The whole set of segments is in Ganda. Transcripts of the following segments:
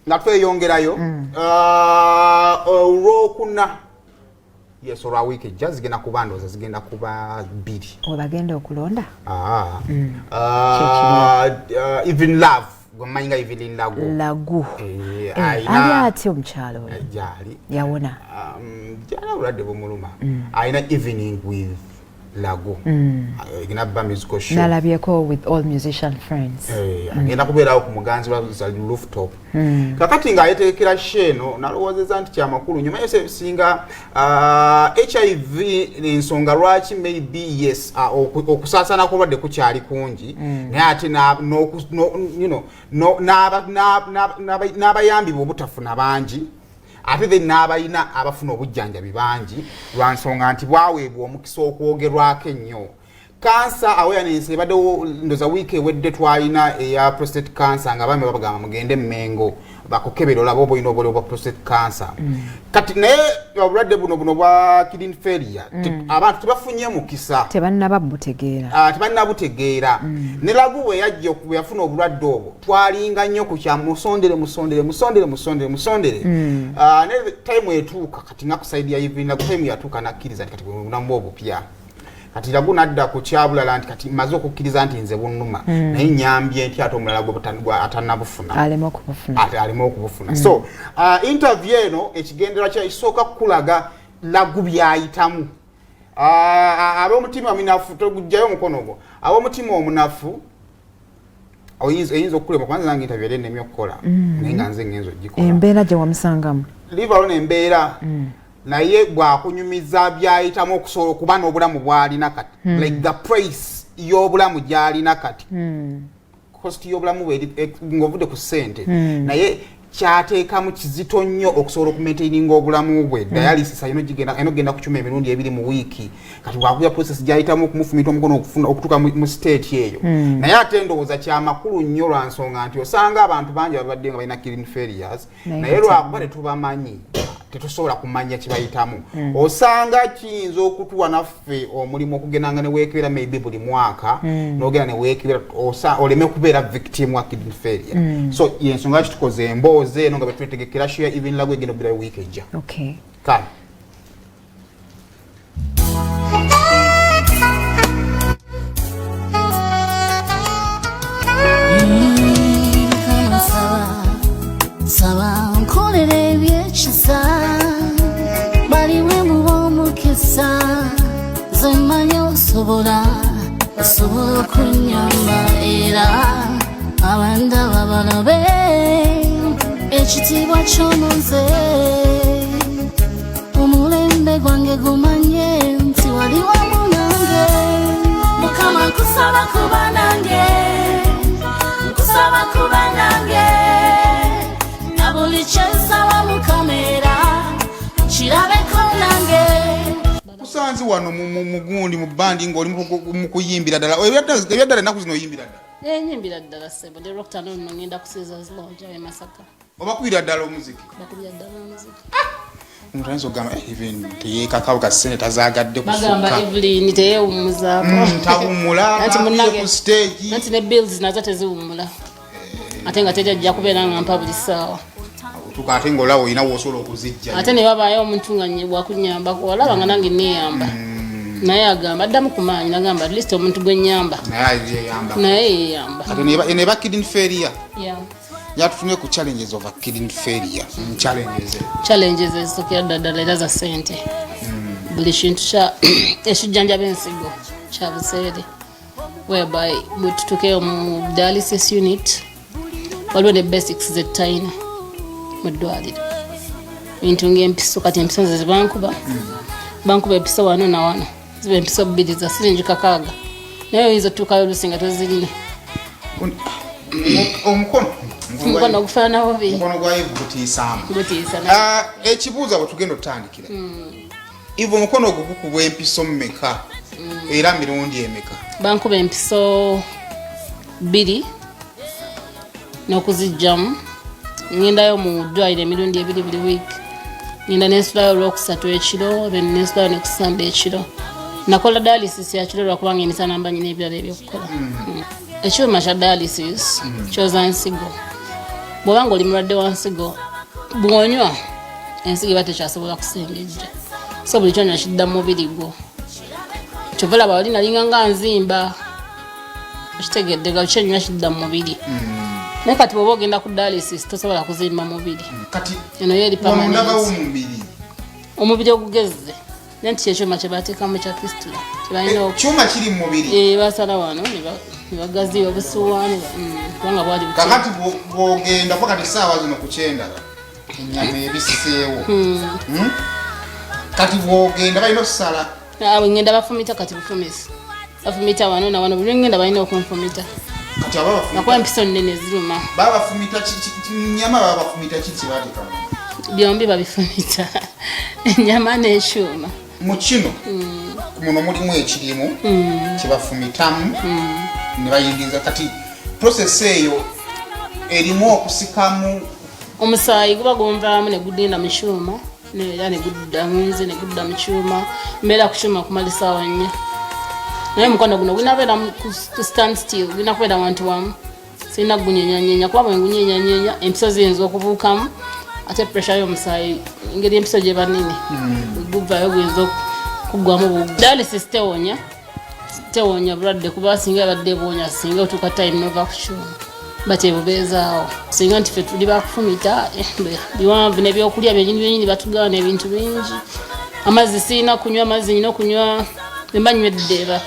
Nga tweyongerayo, olwokuna, yes, olwa wiiki ejja zigenda kuba, ndowooza zigenda kuba 2. Webagenda okulonda. Ah. Evelyn Love, gwemanyi nga Evelyn Lagu. Lagu. Eh, ali atya omukyalo oyo? Gyali. Yawona? Gyali, obulwadde bumuluma. Alina Evening with Lagu, egenda bba musical show. Nalabyeko with all musician friends. Agenda kubeerawo ku muganzi wa Zali rooftop. Kakati ng'ayetegekera show eno, nalowoozeza nti kyamakulu nyuma yose ebisinga, HIV ensonga lwaki maybe, yes, okusaasaana kw'obulwadde kukyali kungi, naye ate n'abayambibwa obutafuna bangi, ate then n'abalina abafuna obujjanjabi bangi, lwa nsonga nti bwaweebwa omukisa okwogerwako ennyo. Cancer awareness ebaddewo, ndoza wiiki ewedde twalina eya prostate cancer, nga abaami babagamba mugende Mengo bakukebera olaba oba olina obulwadde bwa prostate cancer. Kati naye obulwadde buno bwa kidney failure, abantu tebafunye mukisa. Tebannaba butegeera. Ah, tebannabutegeera. Ne Lagu bwe yajja bwe yafuna obulwadde obwo, twalinga nnyo ku kya musondere, musondere, musondere, musondere, musondere. Ah, ne time etuuka kati nga ku side ya Evelyn Lagu, time yatuuka nakkiriza nti kati bwe bulamu obupya. Kati Lagu nadda ku kyabulala nti kati maze okukkiriza nti nze bunnuma, naye nyambye nti ate omulala gwe atannabufuna aleme okubufuna. Ate aleme okubufuna. So interview eno ekigendererwa kya kisooka kukulaga Lagu byayitamu. Ab'omutima omunafu, togujjayo omukono gwo, ab'omutima omunafu oyinza okukulema, kwanza nange interview yali ennemye okukola, naye nga nze ngenza ogikola. Embeera gye wamusangamu. Livalo nembeera, naye bwakunyumiza byayitamu okusobola okuba n'obulamu bw'alina kati, like the price y'obulamu gy'alina kati, cost y'obulamu bwe ng'ovudde ku ssente, naye kyateekamu kizito nnyo okusobola okumaintaininga obulamu bwe. Dialysis alina ogenda ku kyuma emirundi 2 mu wiiki. Kati bwakuya process gyayitamu okumufumita omukono okutuuka mu state eyo. Naye ate ndowooza kyamakulu nnyo lwa nsonga nti osanga abantu bangi babadde nga balina kidney failures, naye naye nga lwakuba tetubamanyi, tetusobola kumanya kibayitamu. Osanga kiyinza okutuwa naffe omulimu okugendanga neweekebera maybe buli mwaka, n'ogenda neweekebera, oleme kubeera victim wa kidney failure. So yensonga lwaki tukoze emboozi eno nga bwetwetegekera show ya Evelyn Lagu egenda okubeerayo wiiki ejja. Kale. Mukama, saba saba nkolera ebyekisa, baliwe muba omukisa, nze mmanyi osobola, osobola okunyamba, era abandaba balabe ekitiibwa ky'omunze, omulembe gwange gumanye nti wali wamu nange. Mukama, nkusaba kuba nange, nkusaba kuba nange, na buli kyensaba mukamera kirabeko nange. Kusanzi wano mugundi mu bandi ng'oli mu kuyimbira ddala. Ebyaddala ennaku zino oyimbira ddala? Enyimbira ddala, ssebo. Ne lwokutaano luno ngenda ku Caesars Lodge e Masaka. Obakubira ddala omuziki? Bakubira ddala omuziki. Omuntu ayinza okugamba, "Eh, even teyeekakawo ka ssente tazagadde Bagamba kusukka." Evelyn teyeewummuzaako. Tawummula. Anti Baakubye munnange- ku stage. Anti ne bills nazo teziwummula, ate nga teri ajja kubeera nga mpa buli ssaawa. Otuuka ate ng'olaba olina woosobola okuzijja. Ate ne babaayo omuntu nga bwakunyambako, olaba nga nange neeyamba, naye agamba addamu ku maanyi, nagamba at least omuntu gwe nyamba naye yeyamba. Naye yeeyamba. Kati eno eba kidney failure. Yeah. Yatufune ku challenges of a kidney failure. Challenges. Challenges ezisokera ddala ddala era za ssente. Buli kintu ekijjanjaba ensigo kya buseere, whereby bwe tutuukeyo mu dialysis unit, waliwo ne basics zetutalina mu ddwaliro, bintu ngaempiso. Kati empiso nze zibankuba, bankuba empiso wano na wano, ziba empiso 2 za siringi 6, naye oyinza otuukayo oluusi nga tozirina. Omukono. Omukono ogufaanana bubi. Omukono gwa Eve gutiisaamu. Gutiisa. Ah, ekibuuzo bwe tugenda otutandikira, Eve, omukono ogwo gukubwa empiso mmeka era mirundi emeka? Bankuba empiso 2 n'okuzijjamu. Ngendayo mu ddwaliro emirundi 2 buli wiiki. Ngenda nensulayo olwokusatu ekiro, then nensulayo nekusamba ekiro. Nakola dialysis ya kiro lwakubanga emisana mba nyina ebirala ebyokukola. Ekyuma kya dialysis kyoza nsigo. Bw'oba nga oli mulwadde wa nsigo, bw'onywa ensigo eba tekyasobola kusengejja, so buli kyonywa kidda mu mubiri gwo. Kyova olaba wali nalinga nga nzimba, okitegedde, nga kyenywa kidda mu mubiri. Naye kati bw'oba ogenda ku dialysis tosobola kuzimba mubiri. Kati Eno yo eri wano ndagawo permanent. Omubiri. Omubiri ogugezze, naye nti kyekyuma kyebateekamu kya fistula kyebalina. Kyuma kiri mu mubiri. Eh, basala wano ne bagaziya obusuwa kubanga bwali buti. Kakati bw'ogenda kuba kati saawa zino ku kyendaba ennyama ebiseewo. Kati bw'ogenda balina okusala? Ah, bwe ngenda bafumita, kati bufumisi bafumita wano na wano. Buli lwengenda balina okunfumita. Kati aba bafumita Nakuba empiso nnene ziruma. Baba bafumita nyama, baba bafumita ki kyebateeka mu Byombi babifumita, ennyama n'ekyuma. Mu kino muno mulimu ekirimu kyebafumitamu ne bayingiza. Kati process eyo erimu okusikamu? Omusaayi guba gunvaamu ne gudinda mu kyuma, era ne gudda mu nze, ne gudda mu kyuma. Mbeera ku kyuma kumala essaawa 4, naye omukono guno gunabeera ku stand still, gulina kubeera wantu wamu, sirina gunyeenyanyenya, kuba bwe ngunyeenyanyenya empiso ziyinza okubuukamu, ate pressure y'omusaayi, engeri empiso gyeba nnene, guvaayo guyinza kuggwamu bugwa. Dialysis tewonya, tewonya bulwadde, kuba singa abadde buwonya, singa otuuka time nova ku kyuma batebubeezaawo. Singa nti ffe tuli bakufumita biwanvu, nebyokulya byenyini byenyini batugaana ebintu bingi. Amazzi sirina kunywa amazzi, nyina okunywa, emba nywedde eba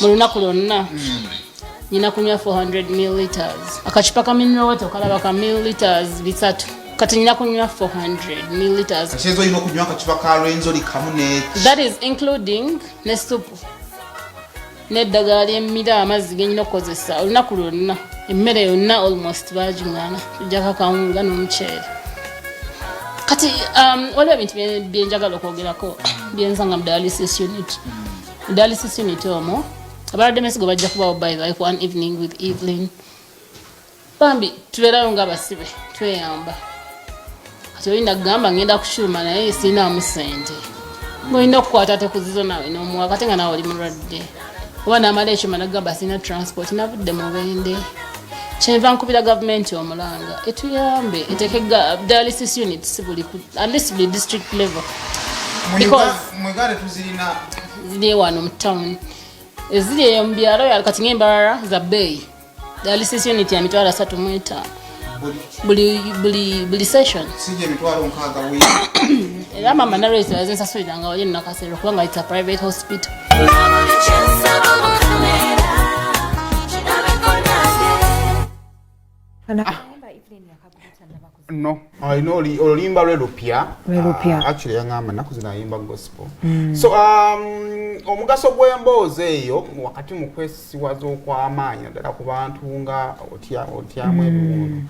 mu lunaku lwonna nyina kunywa 400 milliliters. Akacupa ka mineral water okalaba ka milliliters 300, kati nyina kunywa 400 milliliters. Kakyeza olina okunywa akacupa ka Rwenzori kamu ne That is including ne supu n'eddagala lyemmira, amazzi genyina okukozesa olunaku lwonna. Emmere yonna almost bagiŋŋaana, tujjako akawunga n'omuceere. Kati waliwo ebintu byenjagala okwogerako byensanga mu dialysis unit. Mu dialysis unit omwo abalwadde b'ensigo bajja kubawo by like one evening with Evelyn. Bambi tubeerayo ng'abasibe, tweyamba. Kati olina kugamba ngenda kukyuma naye siinaamu ssente, ng'olina okukwata ate kuzizo naawe n'omuwa, kate nga naawe oli mulwadde. Oba n'amala ekyuma nagamba sirina transport, navudde mubende. Kyenva nkubira gavumenti omulanga etuyambe eteeke dialysis units buli at least buli district level. Because- Mu Uganda tuzirina? Ziri wano mu town, eziri eyo mu byalo kati ng'embalala za bbeeyi. Dialysis unit ya 350,000. Buli Buli session. Sijja 60,000 buli? Era mama nalwezi bazinsasuliranga wali Nakasero, kubanga it's a private hospital. Buli kyensaba Mukama kirabeko nange. No, alina oluyimba lwe lupya. Lwe lupya. Ah, actually yaŋŋamba nnaku zino ayimba gospel. So omugaso gw'emboozi eyo wakati mu kwesiwaza okw'amaanyi, naddala ku bantu nga otyamu ebiwundu.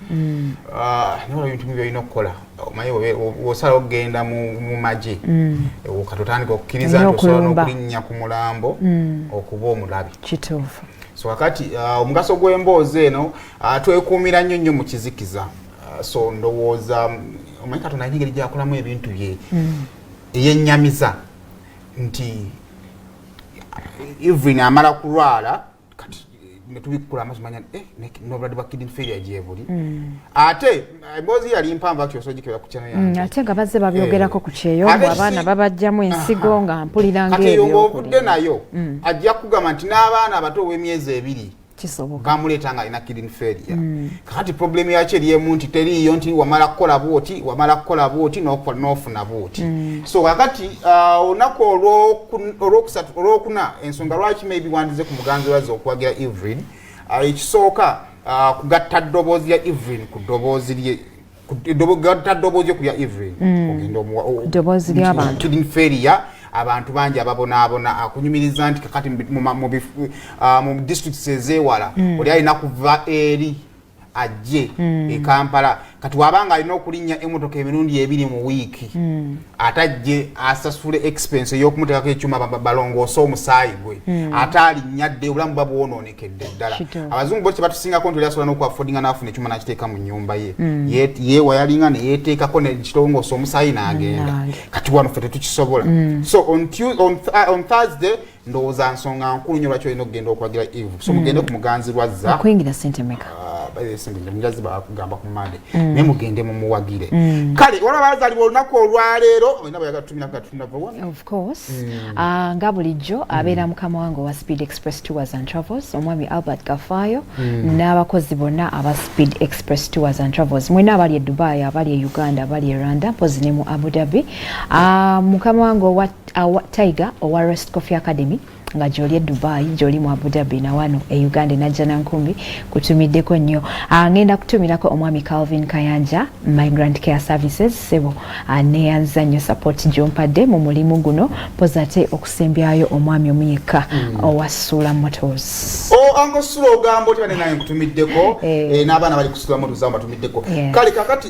Ah, naye waliwo ebintu byolina okukola. Omanyi bw'osalawo okugenda mu magye, kati otandika okukkiriza Olina nti osobola okulumba. n'okulinnya ku mulambo okuba omulabi. Kituufu. So kakati omugaso gw'emboozi eno, twekuumira nnyo nnyo mu kizikiza. So ndowooza omanyi Katonda alina engeri gyakolamu ebintu bye eyennyamiza nti Evelyn amala kulwala, kati netubikkula amaaso manya eh, n'obulwadde bwa kidney failure gyebuli. Ate emboozi yali mpanvu, actually osobola ogikebera ku channel yange. Ate nga bazze babyogerako ku kyeyo Ate mbu abaana babajjamu ensigo, nga mpulira Kati eyo ng'ovudde ng'ebyokulya nayo, ajja kugamba nti n'abaana abato ow'emyezi 2 Kisoboka. Bamuleeta nga alina kidney failure. Kakati problem yakyo eryemu nti teriiyo nti wamala kukola bwoti, wamala kukola bwoti n'ofuna bwoti. So kakati olunaku olwokusatu, olwokuna, ensonga lwaki maybe wandize ku muganzi wazze okuwagira Evelyn, ekisooka, kugatta ddoboozi lya Evelyn ku ddoboozi lye, gatta ddoboozi lye ku lya Evelyn. Ogenda Ddoboozi ly'abantu. Kidney failure, abantu bangi ababonaabona. Akunyumiriza nti kakati mu districts ezewala oli alina kuva eri ajje e Kampala. Kati wabanga alina okulinnya emotoka emirundi ebiri mu wiiki, ate ajje asasule expense ey'okumuteekako ekyuma balongoose omusaayi gwe, ate alinnya dde, obulamu buba bwonoonekedde ddala. Abazungu bo kyebatusingako nti oli asobola n'okuaffordinga n'afuna ekyuma n'akiteeka mu nnyumba ye. Yeewa yalinga neyeteekako nekirongoosa omusaayi n'agenda. Nange. Kati wano ffe tetukisobola. So on Thursday ndowooza nsonga nkulu nnyo lwaki olina okugenda okwagira Eve. So mugende ku muganzi lwazza. Okuyingira sente meka? Njazi bakugamba ku Mande, naye mugende mumuwagire. Kale waliwo abazaalibwa olunaku olwaleero, olina bwe yagatumira gatunava wano. Of course. Ah, nga bulijjo abeera mukama wange owa Speed Express Tours and Travels, omwami Albert Gafaayo n'abakozi bonna aba Speed Express Tours and Travels, mwena abali e Dubai, abali e Uganda, abali e Rwanda, mpozi ne mu Abu Dhabi. Ah, mukama wange owa Tiger owa Rest Coffee Academy, nga gyoli e Dubai, gyoli mu Abu Dhabi, nawano e Uganda najja nankumbi, kutumiddeko nnyo. Ah, ngenda kutumirako omwami Calvin Kayanja, Migrant Care Services. Sebo, ah, neyanza nnyo support gyompadde mu mulimu guno. Mpozi ate okusembyayo omwami omuyekka owa Sula Motors. O Uncle Sula, ogamba otya? Bane naye nkutumiddeko. Eh. Eh, n'abaana bali kusula moto zamu batumiddeko. Yes. Kale kakati.